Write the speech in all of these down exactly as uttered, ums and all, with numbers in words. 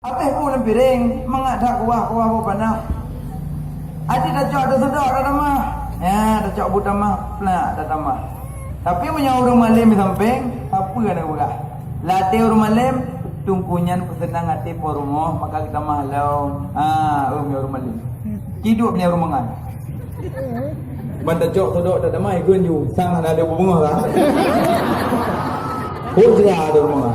Abéh bu lam piréng, mangat that kuah-kuah boh panah. Até tacok ateueh seudok tatamah. Ya, tacok bu tamah, plak tatamah. Tapi meunyoe ureuëng malém di sampéng, sapeue hana geupeugah. Lam até ureuëng malém, teungku nyan peuseunang até po rumoh, maka geutamah lom. Ha, ureuëng malém. Kiduk nyan ureuëng mangat. Ban tacok seudok tatamah ikheun ju, sang hana lé beungoh lah. Kok jera ada rumoh.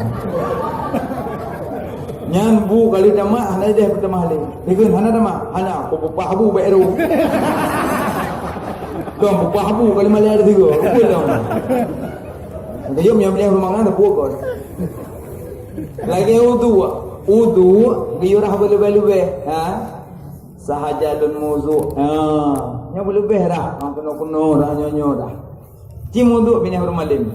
Nyan bu kali tamah hana ideh peutamah lé. Ikheun hana tamah, hana, ku peupah bu bak ero. Kong peupah bu kali malée ada tiga. Betul dong. Geuyue meunyoe rumoh ngan teupeue kon. Lagée uduk, uduk geuyue rah beulebeh-lebeh, ha? Sahaja lôn meuuduk. Ha, nyoe beuleubeh dah. Ha, keunoe-keunoe dah, nyoe-nyoe dah. Ci meuuduk binéh ureuëng malém.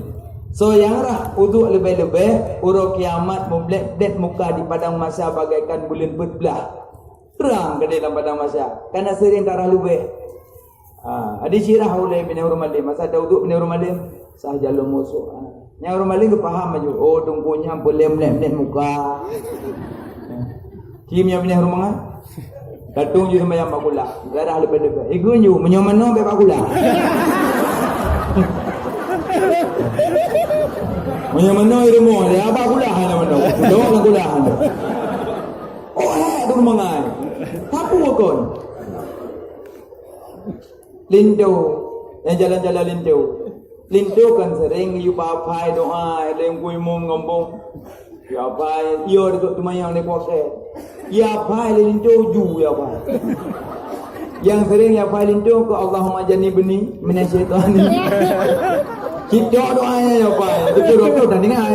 Soe nyang rah uduk leubeh-leubeh, uroe kiamat mublét-blét muka di padang mahsyar bagaikan buleuen peuet blah. Trang keudeh lam padang mahsyar. Kana seuring tarah leubeh. Ha, adi sirah ulée binéh ureuëng malém. Masa tauduk binéh ureuëng malém, sah jalur musuh. Ha. Nyang ureuëng malém geupaham laju. Oh, teungku nyan peulém-lém muka. Kim nyang binéh ureuëng mangat. Datong ju seumayang bak kulah. Garah leubeh-leubeh. Ikheun ju, meunyoe manoe bèk bak kulah. Meunyoe manoe di rumoh, ya bak kulah hana manoe. Dok lam kulah hana. Oh, eh, tu mangai. Sapeue kon? Linto, nyang jalan-jalan linto. Linto kan sering yue papai doa lé Teungku Imum gampông. Yue papai, yo di teumanyong lé puasa. Yue papai lé linto ju yue papai. Nyang sering yue papai linto keu Allahumma jannibni minasy syaitani. Cit doa nyan yue papai. Betul-betul dah dengar.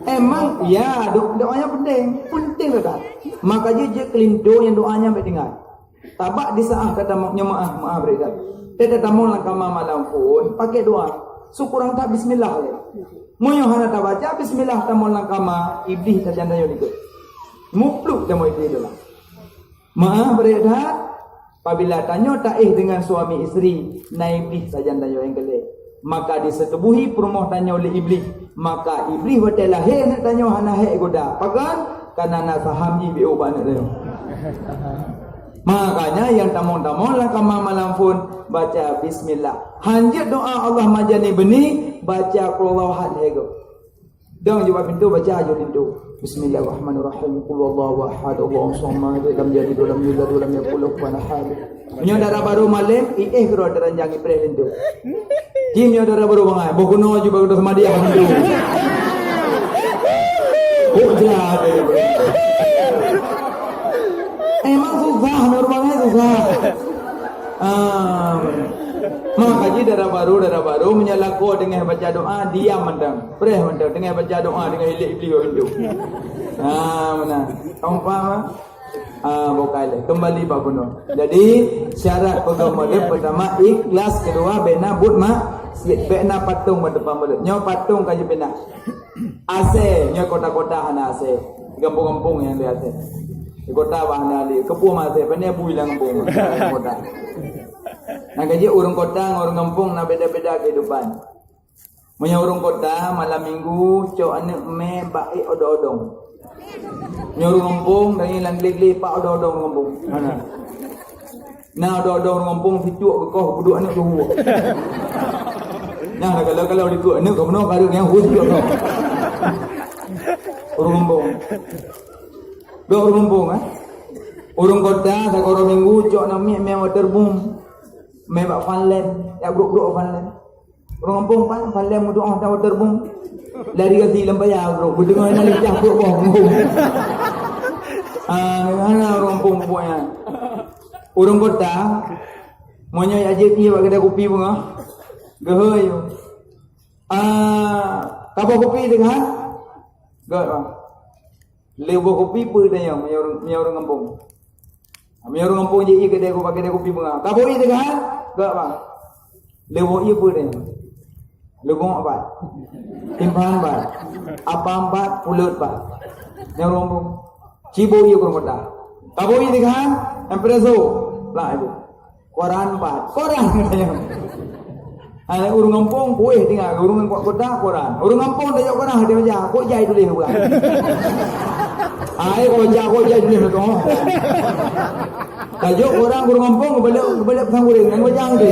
Emang ya do-, doanya penting, penting dekat. Maka je je keu linto nyang doanya baik dengar. Tabak di saat tatamong, nyoe meu'ah, meu'ah bri that. Teuka tatamong lam kama malam phon, pakai doa. Su kurang that bismillah lé. Meunyoe hana tabaca bismillah tamong lam kama, iblih sajan tanyoe dikeue. Mupluk tamong iblih dalam. Meu'ah bri that, apabila tanyoe taéh dengan suami isteri, na iblih sajan tanyoe nyang keulhèe. Maka disetubuhi peurumoh tanyoe lé iblih. Maka iblih watèe lahé aneuk tanyoe hana hék goda. Pakon? Kana na saham jih beu bak aneuk tanyoe. Makanya nyang tamong-tamong lam kama malam phon baca bismillah. Hanjeuet doa Allahumma jannibni, baca qul huwallahu ahad lhèe goe. Dong ju bak pintoe baca ju pintoe. Bismillahirrahmanirrahim. Qul huwallahu ahad, Allahus samad, lam yalid wa lam yulad wa lam yakul lahu kufuwan ahad. Nyoe dara barô malém, iéh keudroe teuranjang ipreh linto. Jim nyoe dara barô bangai, boh keunoe ju bak seumadiah linto. Kok jahat. Emang susah, nyoe bangai susah. Ah, maka ji dara barô, dara barô meunyoe lakoe teungoh baca doa, diam mantong. Preh mantong, teungoh baca doa, teungoh ilek iblih bak linto. Ah, meunan. Kamu paham, ah? Ah, bukai lé. Kembali bak bunoe. Jadi, syarat peugah mulod pertama ikhlas, kedua bèk na buet maksiet, bèk na patong bak teumpat mulod. Nyoe patong ka jipinah. Asèe, nyoe kota-kota hana asèe. Gampông-gampông nyang di asèe. Di kota bah hana lé. Keupeue asèe, pane bui lam gampông. Kota. Nah, ka jeuet ureueng kota ngon ureueng gampông na beda-beda kehidupan. Meunyoe ureueng kota, malam minggu, cok aneuk mè bak ék odong-odong. Nyoe ureueng gampông, dan nyan lam glé-glé, pak odong-odong ureueng gampông. Hana. Na odong-odong ureueng gampông, sicuek geukoh, peuduek aneuk geuhue. Nah, kalau-kalau dikeue aneuk, keunoe kareueng nyang hue sicuek koh. Ureueng gampông. Dok ureueng gampông, eh? Ureueng kota, sagoe minggu, cok aneuk miet mè waterboom. Mè bak Vanland, jak brok-brok Vanland. Ureueng gampông pan, Vanland meudoa tawa terbung. Lari gasi lam paya, bro. Geudeungoe na lijah peuet boh gampông. Ah, hana ureueng gampông pokoknya. Ureueng kota, meunyoe jak jép ié bak keudè kupi beungoh, geuhôi. Ah, ka boh kupi teuka? Göt, bang. Lheuh boh kupi peue tanyong meunyoe ureueng, meunyoe ureueng gampông. Meunyoe ureueng gampông jih ié keudè kupi, keudè kupi beungoh. Ka boh ié teuka? Göt, bang. Lheuh boh ié peue tanyong? Leugoe pat. Timphan pat. Apam pat, pulot pat. Nyan ureueng gampông. Ci boh ié keu ureueng kota. Ka boh ié teuka? Espresso. Lah, ibu. Koran pat. Koran katanya. Hai ureueng gampông kueh tinggai, ureueng kota koran. Ureueng gampông tajok koran hati meja, kok jai tuléh ureueng. Ai kojak-kojak jeuneh tu. Tajok orang ureueng gampông, keubeuleuk, keubeuleuk pisang goreng, nyan kojak tu.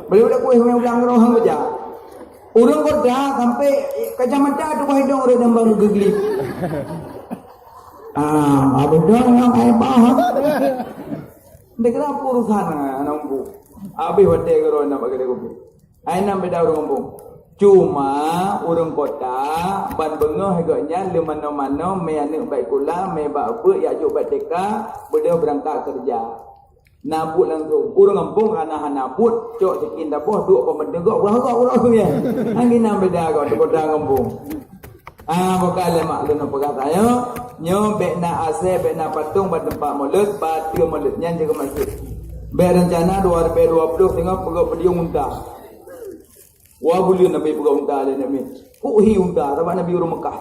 Boleh-boleh kueh meulang ureueng kojak. Ureueng kota sampai kacamata tu bak idong ureueng nyang baru geuglip. Ah, abang dong nyang ai bah. Dek kenapa urusan anak umpu? Habis watèe keudroe nak bagi dia kopi. Hai, nyan beda ureueng gampông. Cuma ureueng kota ban beungoh gobnyan lé manoe-manoe, mé aneuk bak sikula, mé bak beuet, jak jok bak T K, beudôh beurangkat keureuja. Na buet langsông. Ureueng gampông hana, hana buet, cok sikin daboh, duek peumeudeuh gok, gok, gok, gok, nyan. Nyan beda kok, di kota gampông. Ah, bukan lé mak lôn peugah tanyoe, nyoe bèk na asèe, bèk na patong bak teumpat mulod, bateue mulod nyan jaga masjid. Bèk rencana dua ribu dua puluh teungoh peugah peudiong unta. Wah, buleuen Nabi peugah unta lé Nabi. Kok hi unta, sabab Nabi ureueng Mekah.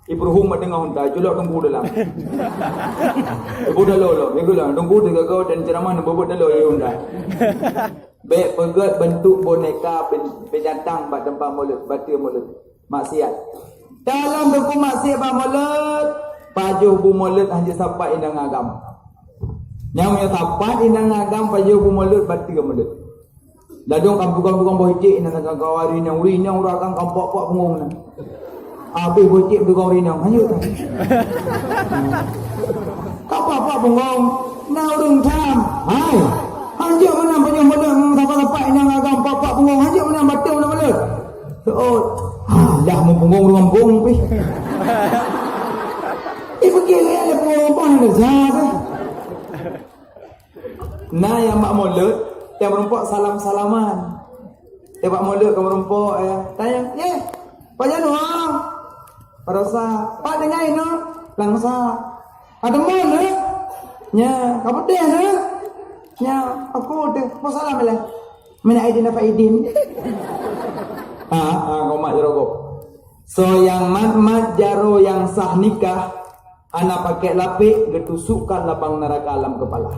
Ipeureuhong bak teungoh unta, culok teungku dalam. Ibu dalam, ibu dalam. Teungku teuga dan ceramah na bobot dalam, ya unta. Bèk peugèt beuntuk boneka bin-, binatang bak teumpat mulod, bateue mulod. Maksiat. Dalam teungku maksiat bak mulod, pajoh bu mulod hana sapat inong agam. Nyang meunyoe sapat inong agam pajoh bu mulod, bateue mulod. Ladôm kam tukang-tukang boh icek inong agam kawari nyang uri nyang urang agam kam pok-pok punggong na. Abéh boh icek tukang uri nyang hanyut. Ka pok-pok punggong na ureueng tham. Hai. Hanjeuet meunan pajoh mulod, sapat-sapat inong agam pok-pok punggong, hanjeuet meunan bateue meunan mulod. Seuôt. Ha, dah meupunggong ureueng gampông pih. Eh, pikir ya, ada punggong gampông ada zat. Na nyang bak mulod, nyang meurumpok salam-salaman. Nyang bak mulod ka meurumpok, ya. Tanya, "Yeh, pajan wang?" Barosa, "Pat dengai no?" Langsa. "Ada mon, eh?" "Nya, ka peudeh, eh?" "Nya, aku deh." "Apa salam, eh?" "Mina aidin apa idin?" Ha, ha, kau mak jerogok. So, nyang mat-mat jaroe nyang sah nikah, hana pakék lapék, geutusukkan labang neuraka lam keupala.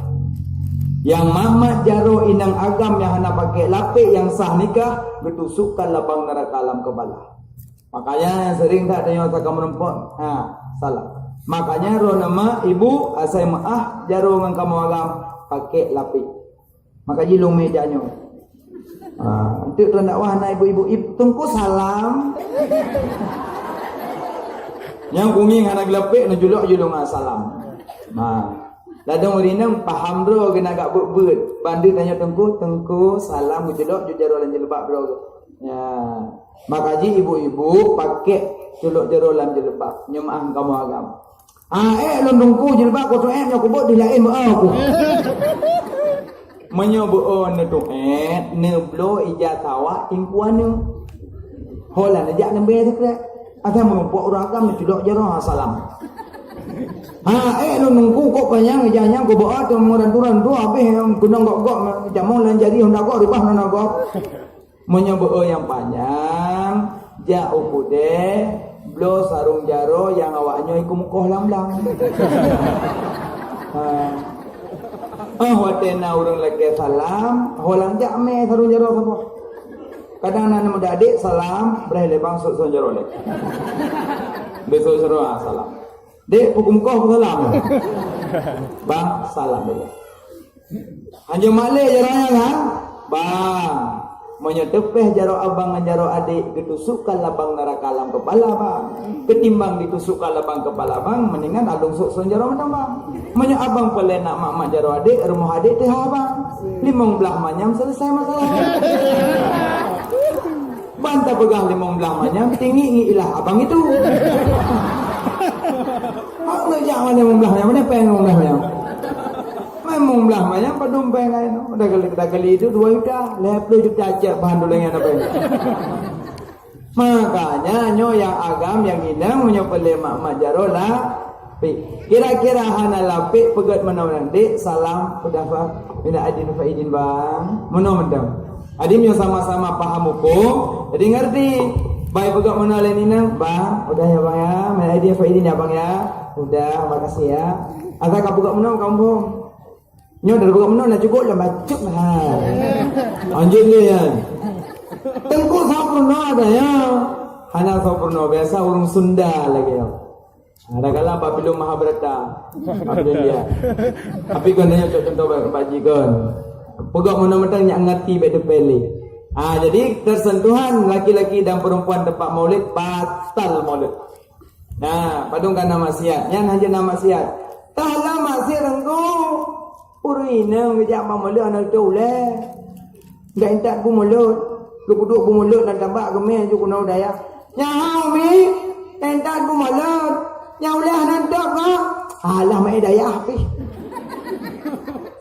Nyang mat-mat jaroe inong agam nyang hana pakék lapék nyang sah nikah, geutusukkan labang neuraka lam keupala. Makanya sering that tanyoe saka meurumpok, ha, salam. Makanya droeneuh mak, ibu, asai meu'ah jaroe ngon kamoe agam, pakék lapék. Maka jilong meja nyoe. Ha, enteuk tuan dakwah na ibu-ibu, "Ib-, Teungku salam." Nyang kungieng hana geulapék, neujulok jilong, "Ah, salam." Ha. Ladôm ureueng inong paham droe geuh na agak beuet-beuet. Ban deuh tanyoe teungku, "Teungku salam," geujulok ju jaroe lam jilbab droe. Ya. Maka jih ibu-ibu pakék culok jaroe lam jilbab. Nyoe meu'ah kamoe agam. Ah, ék lôn teungku jilbab ku tu'ét nyoe kubeuet di laén meu'ah ku. Meunyoe beu'oh neutu'ét, neubloe ija sawak teungku aneuk. Ho lah neujak neubée sikrék. Asai meurumpok ureueng agam neuculok jaroe salam. Ha, ék lôn teungku kok panyang ija nyang kubeu'oh teuma rantu-rantu habéh keunong gok-gok, jamong lam jari honda gok, ribah honda gok. Meunyoe beu'oh nyang panyang, jak u keudè, bloe sarong jaroe nyang awak nyoe ikeue mukoh lam blang. Ha. Oh, watèe na ureueng lakèe salam, holang jak mè sarong jaroe saboh. Kadang na muda adék salam, breh lé bang sôk sarong jaroe lé. Bèk sôk sarong, ah, salam. Dek, peue kumukoh peusalam. Bang, salam dulu. Hanjeuet malèe jaroe nyan, ha? Bang, meunyoe teupèh jaroe abang ngon jaroe adek, geutusukkan labang neuraka lam keupala, bang. Keutimbang ditusukkan labang keupala, bang, mendingan along sôk sarong jaroe mantong, bang. Meunyoe abang peureulèe nak mat-mat jaroe adek, rumoh adek teuhah, bang. Limong blah manyam selesai masalah. Ban tapeugah limong blah manyam, tinggi ngi ilah abang itu. Hak ngeujak mana limong blah manyam, mana pèng limong blah manyam? Limong blah manyam padum pèng ai no. Udah kali, udah kali itu dua juta, lhèe plôh juta cek bahan dulu nyan apa ini? Makanya nyoe nyang agam nyang inong meunyoe peureulèe mat-mat jaroe lah. Pi, kira-kira hana lapék peugèt meunan, dek, salam, udah, bang. Minal aidin faidin, bang. Meunoe mantong. Adim nyoe sama-sama paham huköm, jadi ngerti. Bai peugèt meunoe lé inong, bang, udah ya, bang, ya. Minal aidin faidin ya, bang, ya. Udah, makasih ya. Asai ka peugèt meunoe, kamoe. Nyoe dari peugèt meunoe na cukup lah, bacut lah. Lanjut lé, ya. Teungku soe peurunoe ada, ya. Hana soe peurunoe, biasa ureueng Sunda lagèe nyoe. Kadang-kadang Babilon Mahabharata. Babilon dia. Tapi kon nyoe cok contoh bak, bak jih kon. Peugah meunan-meunan nyak ngerti bak teupele. Ah, jadi tersentuhan laki-laki dan perempuan tempat maulid, batal maulid. Nah, padum kana maksiat. Nyan hanya na maksiat. Tah lam maksiat engko. Ureueng inong geujak bak mulod hana teuh ulèe. Geuintat bak mulod, geupeuduek bak mulod dan tabak geumè ju keunoe dayah. Nyan hana umi, intat bak mulod. Nyan ulèe hana teuh ka. Alah, meu'èn dayah pih.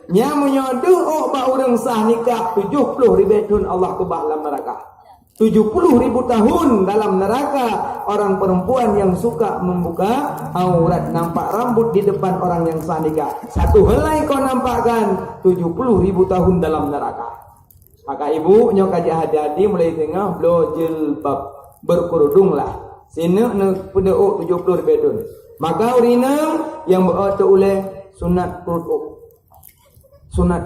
Nyan meunyoe deuh ôk bak ureueng sah nikah tujoh ploh ribèe thon Allah keubah lam neuraka. Tujuh puluh ribu tahun dalam neraka orang perempuan yang suka membuka aurat, nampak rambut di depan orang yang sah nikah. Satu helai kau nampakkan, tujuh puluh ribu tahun dalam neraka. Maka ibu, nyoe ka jeuet hati-hati, mulai singoh bloe jilbab, berkerudunglah. Sineuk neupeudeuh ôk tujoh ploh ribèe thon. Maka ureueng inong nyang beu-o teuh ulèe sunat krut ôk. Sunat.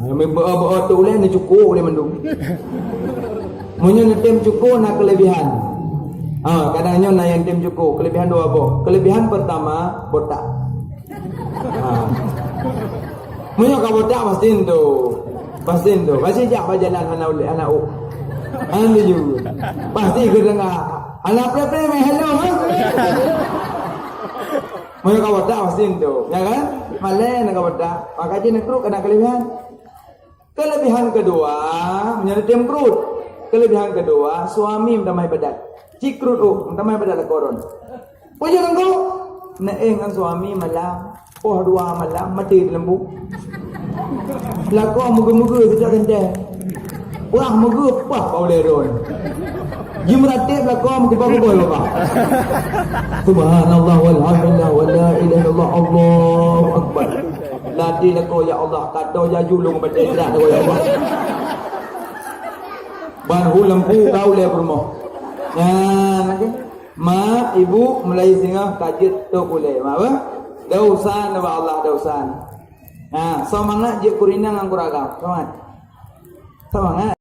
Ha, meubeue-beue teuh ulèe neucuko ulèe mandum. Meunyoe neutem cuko na keulebihan. Ha, kadang nyoe na nyang tem cuko, keulebihan dua boh. Keulebihan pertama, botak. Ha. Meunyoe ka botak pasti entu. Pasti entu. Pasti jak bak jalan hana ulèe, hana ôk. Hana laju. Pasti keudeungoe. Hana preh-preh meuhello, ha? Meunyoe ka botak pasti entu, ya kan? Malèe na ka botak, maka jih neukrut kana keulebihan. Keulebihan keudua, meunyoe tem krut. Keulebihan keudua, suami meutamah ibadat. Jikrut ôk, meutamah ibadat lakoe droen. Peue jeuet teungku? Neuéh ngon suami malam, poh dua malam, maté teuleumbu. Lakoe meugeue-meugeue sijak gantèe. Wah, meugeupah bak ulèe droen. Jimeuratéb lakoe meukeubah-keubah bak. Subhanallah walhamdulillah wala ilaha illallah, Allahu akbar. Ladé lakoe, ya Allah, kado jaju lôn batèe jak lakoe, ya Allah. Ban hu lampu ka ulèe peurumoh. Nyan, oke. Mak, ibu, mulai singoh ka jeuet tôp ulèe. Mak apa? Dosa na bak Allah, dosa na. Ha, semangat jeuet keu ureueng inong ngon keu ureueng agam. Semangat. Semangat.